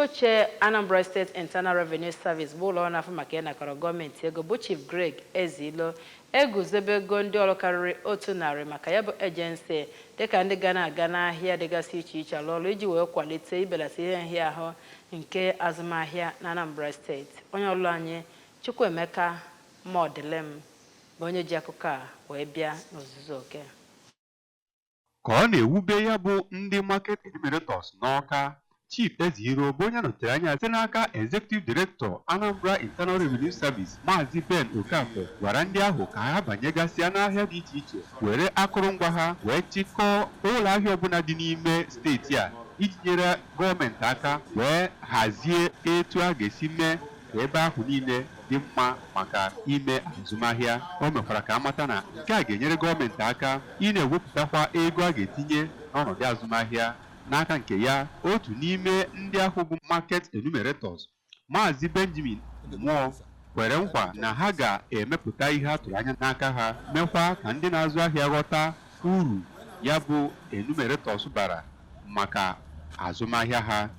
Oche Anambra State Internal Revenue Service, bụ ụlọọrụ na-afụ maka ịnakọrọ gọọmenti ego, bụ Chief Greg Ezeilo, eguzobego ndị ọrụ karịrị 100 maka ya bụ agency, dịka ndị ga na-aga n'ahịa dịgasị iche iche alụ ọrụ iji wee kwalite ibelata ihe nhịahụ nke azụmahịa na Anambra Steeti. Onye ọrụ anyị, Chukwuemeka Modilim, bụ onye ji akụkọ a wee bịa n'ozuzu oke. Ka ọ na-ewube ya bụ ndị market enumerators n'Awka, Chief Ezeiro, bụ onye nọchitere anya site n'aka Executive Director, Anambra Internal Revenue Service, Maazị Ben Okafor, gwara ndị ahụ ka ha banyegasịa n'ahịa dị iche iche, were akụrụngwa ha wee chịkọọ ụlọ ahịa ọbụla dị n'ime steeti a, iji nyere gọọmenti aka wee hazie etu a ga-esi mee ka ebe ahụ niile dị mma maka ime azụmahịa. O mekwara ka amata na nke a ga-enyere gọọmenti aka ị na-ewepụtakwa ego a ga-etinye n'ọnọdụ azụmahịa. N'aka nke ya, otu n'ime ndị ahụ bụ market enumerators, Maazị Benjamin Mmụọ, kwere nkwa na ha ga-emepụta ihe a tụrụ anya n'aka ha, mekwa ka ndị na-azụ ahịa ghọta uru ya bụ enumerators bara maka azụmahịa ha.